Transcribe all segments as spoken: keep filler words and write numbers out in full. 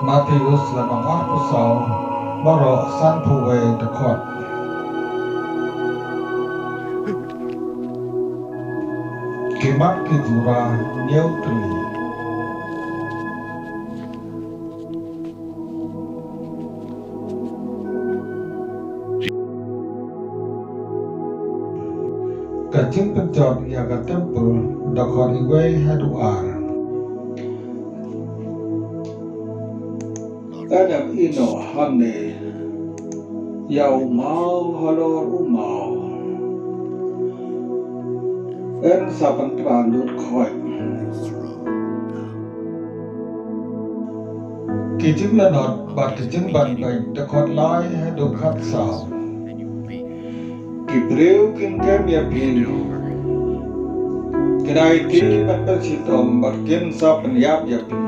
Mathaios lynnong arphew saw, baroh sanphew wei dkhot. Ki mat ki jura hynñiew tylli. Ka jingpynjot ïa ka templ, dkhot iwei haduh ar. Yn ïehnoh hangne ïa u maw halor u maw. Yn sa pynpra lut khoit. Ki jinglanot bad ki jingbanbeiñ, dkhot lai haduh khatsaw. Ki briew kin kem ïa phi, kin aiti ban pynshitom bad kin sa pynïap ïa phi.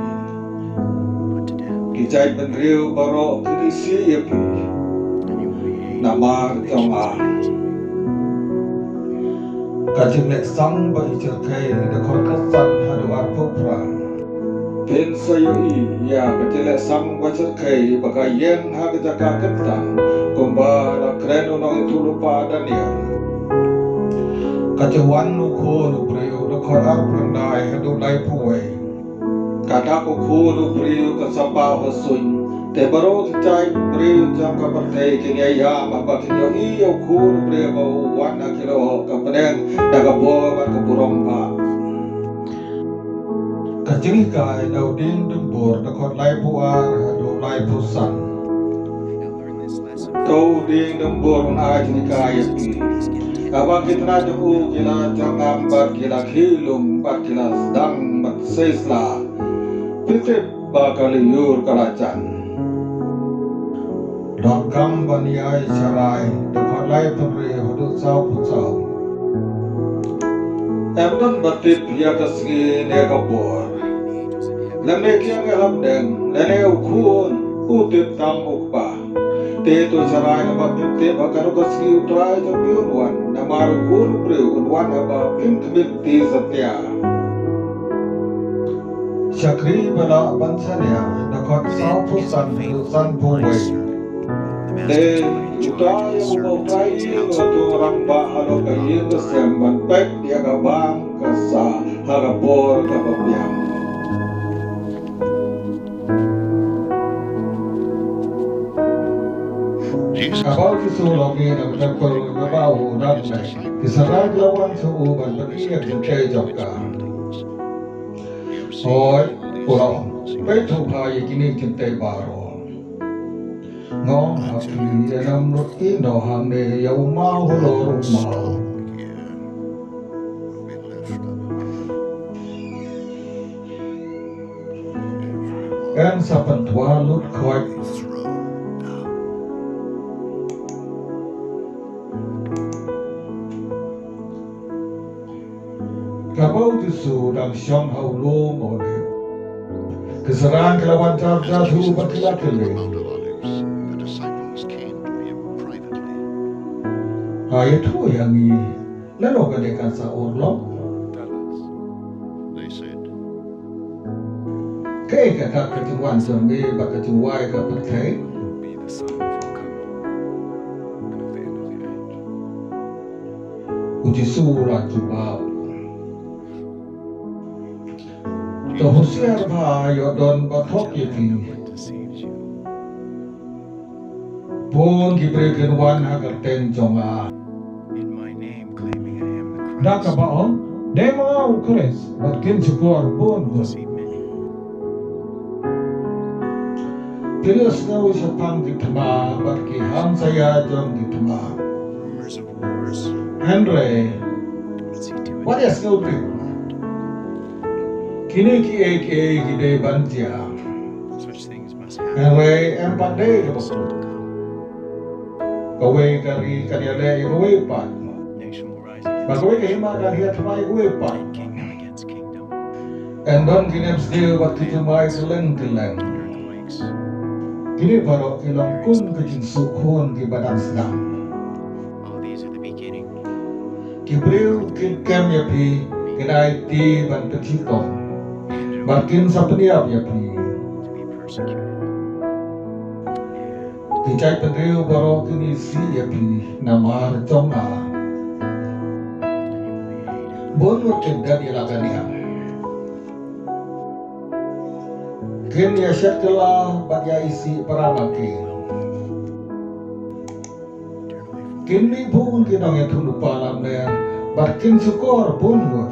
Ki jaitbynriew baroh kin isih ïa phi namar jong nga. Ka jingleh sang ba ishyrkhei, dkhot khatsan haduh arphew phra. Phin sa ïohi ïa ka jingleh sang ba shyrkhei ba ka ïeng ha ka jaka kyntang, kumba la kren u nongïathuhlypa Daniel. Ka jingwan u Khun u briew, dkhot arphew khyndai haduh laiphew wei. Ka dak u Khun u briew kan sa paw ha suiñ. Te baroh ki jaitbynriew jong ka pyrthei kin ïaïam haba kin ïohi ïa u Khun u briew ba u wan ha ki lyoh ka bneng da ka bor bad ka burom bah. Ka jinghikai na u dieng dymbur, dkhot laiphew ar haduh laiphew san. To u dieng dymbur un ai jinghikai ïa phi. Haba ki tnat jong u ki la jyrngam bad ki la khih lung bad ki la sdang ban sei sla, phi tip ba ka lyiur ka la jan. Donkam ban ïai sharai, dkhot laiphew hynriew haduh sawphew saw. Ym don ba tip ïa ka sngi ne ka por, lymne ki ïeng ha bneng, lane u Khun u tip tang u Kpa. Te to sharai naba phin tip ha kano ka sngi u Trai jong phi un wan, namar u Khun u briew un wan haba phin khmih kti satia. Shakri ba lah ban shaniah, dkhot sawphew san haduh sanphew wei. Te uta ïa uba u Trai u la rangbah halor ka ïing ka sem ban peit ïa ka bam ka sah ha ka por kaba biang. Haba u Jisu u long ïa ka templ kaba u dang leh, ki synran ki la wan sha u ban pyni ïa ka jingtei jong ka. Hooid, u la ong, peit, peit ïa kine ki jingtei baroh. Nga ong ha phi, ym nud ïehnoh hangne ïa u maw halor u maw. Yn sa pyntwa lut khoit. Kaba u Jisu u dang shong ha u lum Olib, ki synran ki la wan jar jar sha u bad ki la kylli, ha, ïathuh ïa ngi, lano kane kan sa urlong? Kaei ka kat ka jingwan jong me bad ka jingwai ka pyrthei? U Jisu u la jubab, to husiar bha, ïoh don ba thok ïa phi. Bun ki briew kin wan ha ka kyrteng jong nga, da kaba ong, dei ma nga u Khrist, bad kin shukor bun bun. Phin ïohsngew shaphang ki thma bad ki hamsaïa jong ki thma. Hynrei wat ïohsngew, kine kiei kiei ki dei ban jia, hynrei em pat dei kaba pud. Kawei ka ri kan ïaleh ïa kawei pat, bad kawei ka hima kan hiar thma ïa kawei pat. Yn don ki nep sniew bad ki jumai kylleng kylleng. Kine baroh ki long kum ka jingsuk khun kiba dang sdang. Ki briew kin kem ïa phi, kin aiti ban pynshitom, bad kin sa pynïap ïa phi. Ki jaitbynriew baroh kin isih ïa phi namar jong nga. Bun ngut kin dep ïa la ka niam. Kin ïa shet kylla bad ïa isih para ma ki. Kin mih bun ki nongïathuhlypa lamler bad kin shukor bun ngut.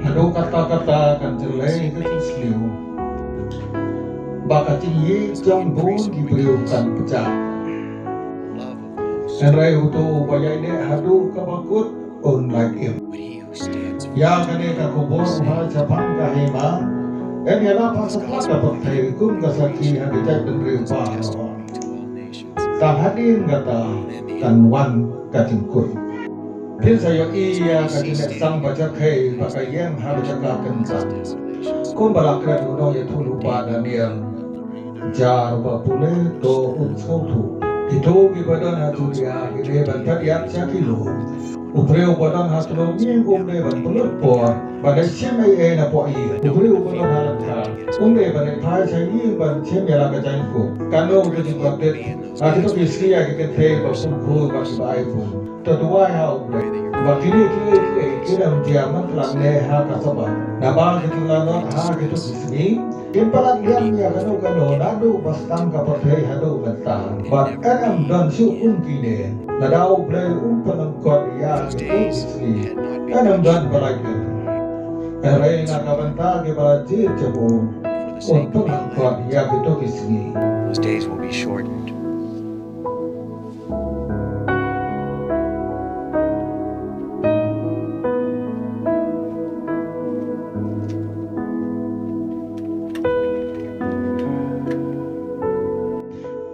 Haduh katta katta kan jlei ka jingsliew ba ka jingïeit jong bun ki briew kan pjah. Hynrei uto uba ïaineh haduh kaba kut un lait im. Ïa kane ka khubor u phai shaphang ka hima, yn ïalap ha satlak ka pyrthei kum ka sakhi ha ki jaitbynriew baroh. Tang hadien kata kan wan ka jingkut. Phin sa ïohi ïa ka jingleh sang ba jyrkhei ba ka ïeng ha ka jaka kynsan. Kumba la kren u nongïathuhlypa Daniel. Jar ba pule to un sngewthuh. Kito kiba don ha Judia ki dei ban phet ïap sha ki lum. U briew uba don ha tnum ïing um dei ban pynlut por ban leit shim ei ei na poh ïing. U briew uba don ha lyngkha um dei ban leit phai sha ïing ban shim ïa la ka jaiñkup. Katno ka jingkordit ha kito ki sngi ïa ki kynthei ba khun khun bad kiba ai bun. To duwai ha U Blei ba kine kiei kiei kin ym jia man tlang ne ha ka Sabbath. Naba ki jinglanot ha kito ki sngi kin palat liang ïa kano kano naduh ba sdang ka pyrthei haduh mynta. Bad yn ym don shuh kum kine lada U Blei um pynlyngkot ïa kito ki sngi. Yn ym don ba lait. Hynrei na ka bynta kiba jied jong u un pynlyngkot ïa kito ki sngi. Those days will be shortened.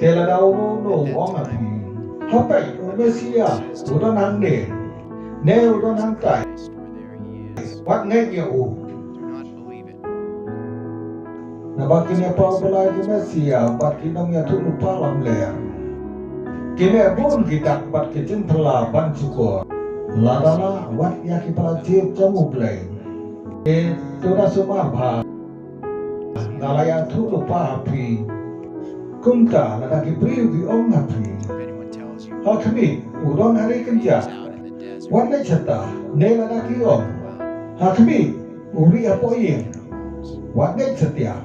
Te lada uno uno u ong ha phi, ha peit, u Messiah u don hangne, ne u don hangtai, wat ngeit ïa u. Naba kine paw ba lai ki Messiah bad ki nongïathuhlypa lamler. Kine bun ki dak bad ki jingphylla ban shukor. Lada la wat ïa ki ba la jied jong U Blei. Te to da sumar bha. Nga la ïathuhlypa ha phi. Kumta lada ki briew ki ong ha phi, ha khmih, u don ha ri kynjah. Wat leit shata, ne lada ki ong, ha khmih, u rieh hapoh ïing. Wat leit satia.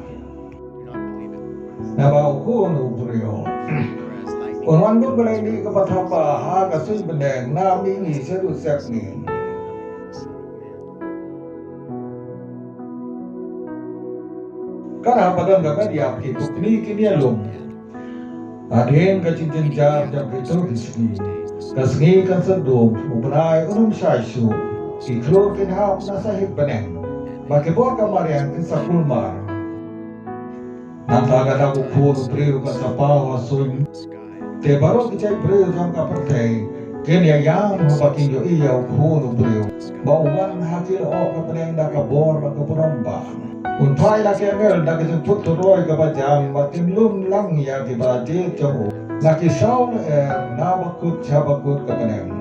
Naba U Khun u briew un wan bun balei ne kaba thapa ha ka suiñ bneng na mihngi shaduh sepngi. Ka dei ba don ka met ïap ki pukni kin ïalum. Hadien ka jingjynjar jong kito ki sngi, ka sngi kan sa dum, u bnai un ym shai shuh. Ki khlur kin hap na sahit bneng, bad ki bor ka mariang kin sa kulmar. Nangta ka dak U Khun u briew kan sa paw ha suiñ. Te baroh ki jaitbynriew jong ka pyrthei kin ïa ïam haba kin ïohi ïa U Khun u briew ba u wan ha ki lyoh ka bneng da ka bor bad ka burom bah. Un phai la ki angel da ka jingput turoi kaba jam bad kin lum lang ïa kiba jied jong u na ki saw lyer na bakut sha bakut ka bneng.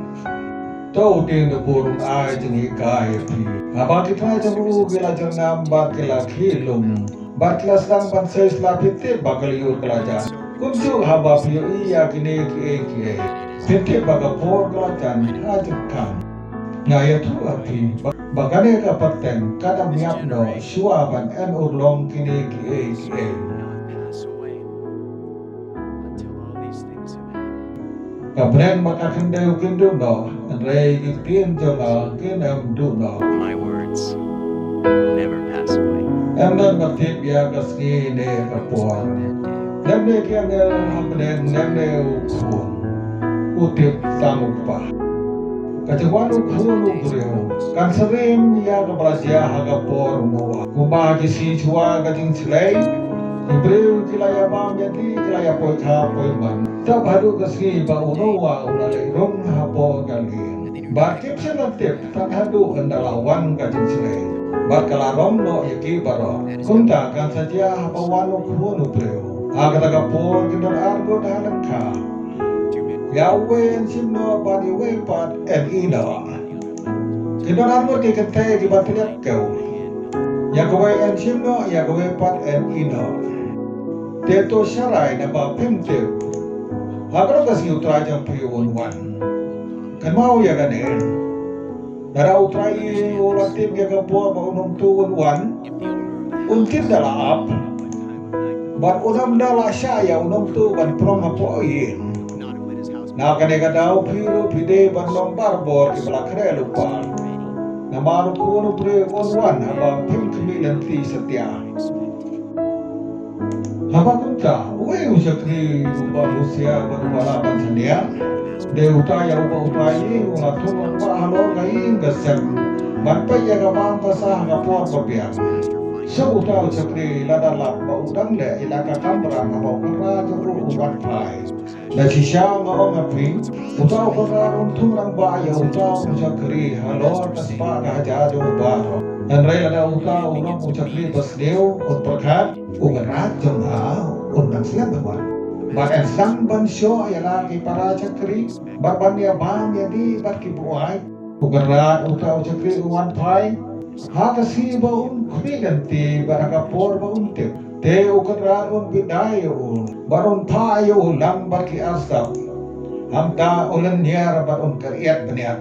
To u tieng da bor un ai jinghikai ïa phi. Haba ki tnai jong u ki la jyrngam bad ki la khih lum. Bad ki la sdang ban sei sla, phi tip ba ka lyiur ka la jan. Kumjuh haba phi ïohi ïa kine kiei kiei, phi tip ba ka por ka la jan ha jingkhang. Nga ïathuh ha phi ba, ba kane ka pateng kan ym ïap noh shuwa ban yn urlong kine kiei kiei. Ka bneng bad ka khyndew kin duh noh, hynrei ki ktien jong nga kin ym duh noh. My words will never pass away. Ym don ba tip ïa ka sngi ne ka por. Lymne ki angel ha bneng, lymne U Khun, u tip tang U Kpa. Ka jingwan U Khun u briew kan sa rem ïa kaba la jia ha ka por u Noah. Kumba ki sngi shuwa ka jingshlei, ki briew ki la ïa bam ïa dih, ki la ïa poi kha poi man. Tap haduh ka sngi ba u Noah u la leit rung hapoh ka lieng. Bad kim shym la tip tang haduh ynda la wan ka jingshlei. Bad ka la rong noh ïa ki baroh. Kumta kan sa jia haba wan U Khun u briew. Ha kata ka por kin don arngut ha lyngkha. Ïa uwei yn shim noh bad ïa uwei pat yn ïeh noh. Ki don ar ngut ki kynthei kiba tylliat kew. Ïa kawei yn shim noh, ïa kawei pat yn ïeh noh. Te to sharai naba phim tip ha kano ka sngi U Trai jong phi un wan. Kynmaw ïa kane. Lada U Trai u la tip ïa ka por ba U Nongtuh un wan, un tip da la ap. Bad un ym da la shah ïa U Nongtuh ban prom hapoh ïing. Na kane ka daw phi ruh phi dei ban long barabor kiba la khreh lypa. Namar U Khun u briew un wan haba phim khmih lynti satia. Haba kumta, uwei u shakri uba husiar bad uba lah ban shaniah? Dei uta ïa uba u bai ïing u la thung rangbah halor ka ïing ka sem ban peit ïa ka bam ka sah ha ka por ba biang. Suk uta u shakri lada lap ba u dang leh ïa la ka kamram haba u kynrad jong u u wan phai. Da shisha nga ong ha phi, uta u kynrad un thung rangbah ïa uta u shakri halor ka spah ka hajar jong u baroh. Hynrei lada uta u long u shakri basniew un pyrkhat, u kynrad jong nga un dang slem ban wan. Bad yn sdang ban shoh ïa la ki para shakri bad ban ïa bam ïa dih bad ki buaid. U kynrad uta u shakri u wan phai ha ka sngi ba un khmih lynti bad ha ka por ba un tip. Te u kynrad un bit dai ïa u bad un phah ïa u lang bad ki arsap. Hangta u lynñiar bad un kyriat bniat.